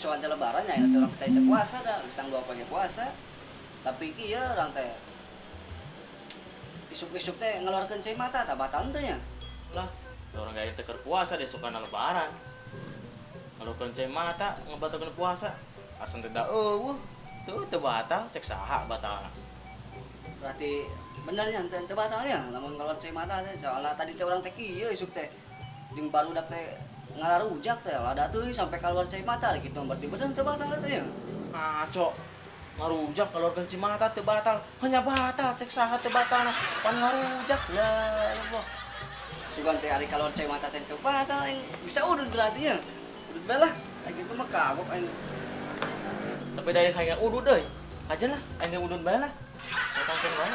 Isokan teh lebaran nya teh urang teh puasa da, geus tanggal 2 pagi puasa. Tapi kieu urang teh isuk-isuk teh ngeluarkeun cai mata tah batal teh nya. Lah, orang gaya teh keur puasa desokan lebaran. Ngeluarkeun cai mata ngebatalkeun puasa. Asan teh da eueuh. Teu teu batal cek saha batalna. Berarti bener nya teu batalnya lamun keluar cai mata teh soalna tadi teh urang teh kieu isuk teh jeung barudak teh ngararujak teh lada teuing sampai keluar cai mata gitu berarti bener teu batal teh ya. Ngaco. Ngarujak keluarkeun cai mata teu batal. Hanya batal cek saha teu batalna. Pan ngarujak lah Allah. Sugan teh ari keluar cai mata teh teu batal aing bisa udud berarti ya. Udud bae lah. Kayak gitu mah kagok aing. Tapi dari hayang udud euy. Aja lah aing udud bae lah. Datangkeun wae.